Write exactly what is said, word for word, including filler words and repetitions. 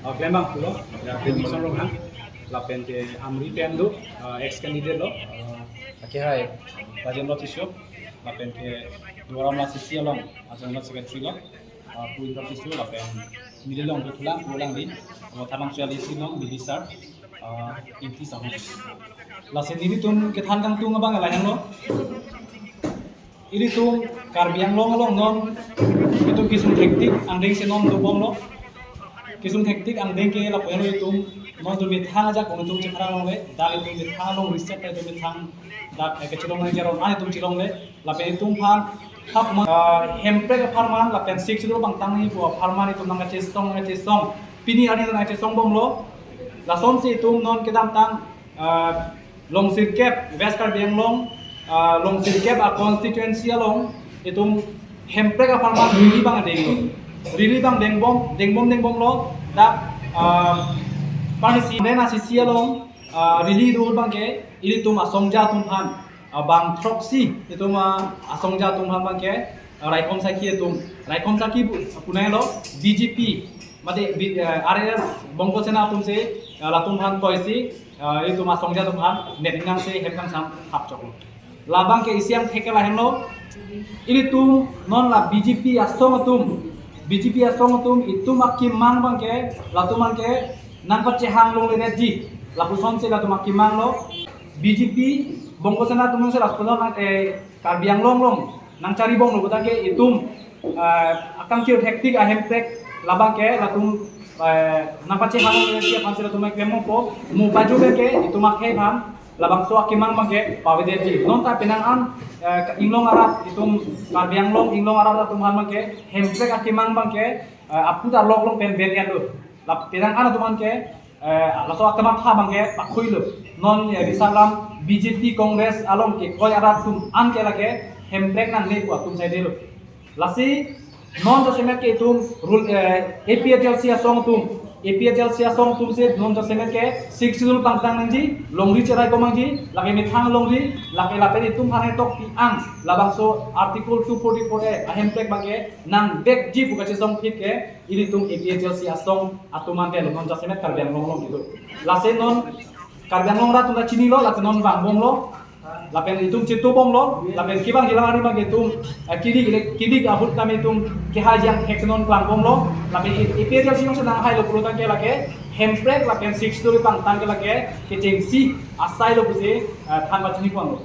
Uh, Klembang pulo, ya, Klembang Ronghang, lapen ke Amri pen do, uh, ex candidate lo, uh, ke hai, Rajendra Tisso, lapen ke Duaram la C C along, uh, General Secretary lo, uh, Pu Indra Tisso, lapen neli along do thulang, pu lang di, uh, Thanam Suyali si along, Bilisar, uh, Ingti Sahu. Lasi nelitum kethan kangtung abang lahenlo. Ilitum Karbi Anglong along non itum kesung thektik angdeng si non dobomlo. Kesung thektik angdeng ke lapu-an lo itum non itum methang ajak kong itum chepharang longle, dak itum methang along reset itum methang dak, eh, kechelong nang jaron an itum chelongle, lapen itum aphan thap ma, eh, Hemprek apharman lapen Sixth Schedule pangtang ni pu apharman itum nangkachesong nangkachesong. Pini arni nangkachesong bomlo. Lasonsi itum non kedamtang, ah, long sirkep West Karbi Anglong, ah, long sirkep a constituency along itum Hemprek apharman rally abang denglo. Rally abang dengbom, dengbom, dengbomlo. Dak, ah, parsi den a C C along, ah, rally do abang ke ilitum asongja atum aphan, ah, bang throksi itum, ah, asongja atum aphan abang ke, ah, raikom saki itum, raikom saki bu, punai lo B J P, mate B-, eh, R S S Bongko Sena atum si, ah, latum aphan toisi, ah, itum asongja atum aphan nepnang si hem kangsam hap choklo. Labang ke isi angthek ke lahenlo, ilitum non la B J P asong atum, B J P asong atum itum akemang abang ke, latum abang ke nangpachehang longledetji, lapusonsi latum akemang lo. B J P Bongko Sena atum si lapuson nang, eh, Karbi Anglong along nangcharibomlo puta ke itum, eh, akam kir thektik a Hemprek labang ke latum, eh, nangpachehang longledetji aphansi latum klem bompo, mo paju ke itum akhei aphan labangso akemang abang ke pavedetji. Non ta penang an, eh, inglong arat itum Karbi Anglong inglong arat atum aphan abang ke Hemprek akemang abang ke, eh, aphutar lok long pen ven yan do. La penang an atum aphan ke, eh, laso akamatha abang ke pakhuilo. Non, eh, risalam B J P Congress along kekoi arat atum an ke lake Hemprek nangne pu atum saidelo. Lasi non jasemet ke itum rule, eh, A P H L C asong atum, A P H L C asong atum si non jasemet ke Sixth Schedule pangtang nangji, longri cherai ko mangji, lake methang longri, lake lapen itum aphan tok pi ang, labangso Article two forty-four A a Hemprek abang ke nangvekji pu kachesong phit ke ilitum A P H L C asong atum ante lo, non jasemet Karbi Anglong along kedo. Lasi non Karbi Anglong arat atum ta chinilo, lasi non vangbomlo. Lapen itum chetubomlo, lapen kevang jilang ari abang ke itum, eh, kili, kili, kili ahut kami itum kehai jang thek si non klangbomlo, lapen A P H L C along si nanghailo pulo tangte lake Hemprek lapen Sixth Schedule pangtang ke lake kechengsi asai lo pusi, eh, than pachini ponlo.